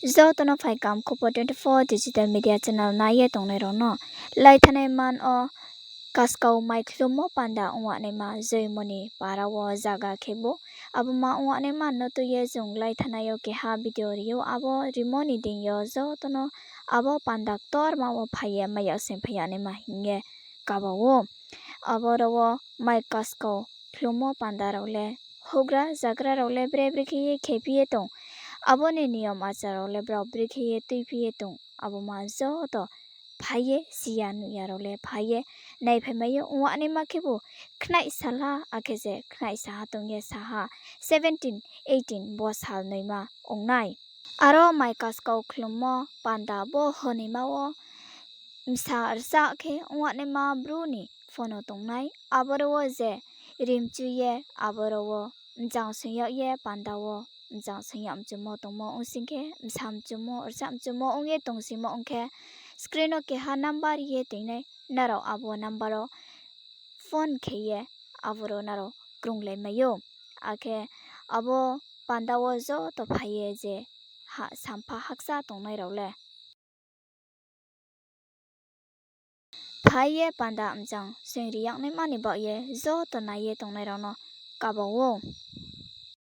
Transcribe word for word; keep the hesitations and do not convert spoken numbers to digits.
Joto no phaikam Khupo twenty four digital media channel nai ye tongnai rao no. Laithanai man o Kaskau mai khlummo panda ongwanaima Joymoni para wo zaga khebu. Abo ma ongwanaima no tui ye chung laithanai yo keha video ri ou, abo rimo ni deing yo joto no abo panda ktorma wo phai ye mai yag se phai ya naima hing ye kaba ou. Aboro wo mai kaskau khlummo panda rao le houhgra zagra rao le bre bre khe ye khephi ye tong. Abo ni niyom achar rao le brao bre khe ye tuiphi ye tong. Abo ma joto phai ye si ya nuh ya rao le phai ye naiphaimai ou. Ongwanaima khebu khnaih salha akhe se khnaih saha tong ye saha seventeen, eighteen bo sal noima ong nai. Aro mai kaskau khlummo panda bo honoima wo bsa rchah khe ongwanaima bru ni phono tongnai. Aboro wo je rimchu ye aboro wo mchang soing yag ye panda wo mchang soing yag mchumo tongmo ong sing khe, bsa mchumo, rchah mchumo ong ye tongsingmo ong khe, screen wo keha number ye toingnai, nrao abo number wo phone khe ye aboro nrao krunglai mai ou. Akhe abo panda wo joto phai ye je ha sampha hakcha tongnai rao le phai ye panda mchang soing ri yag naima ni baoh ye joto nai ye tongnai rao no kaba ou.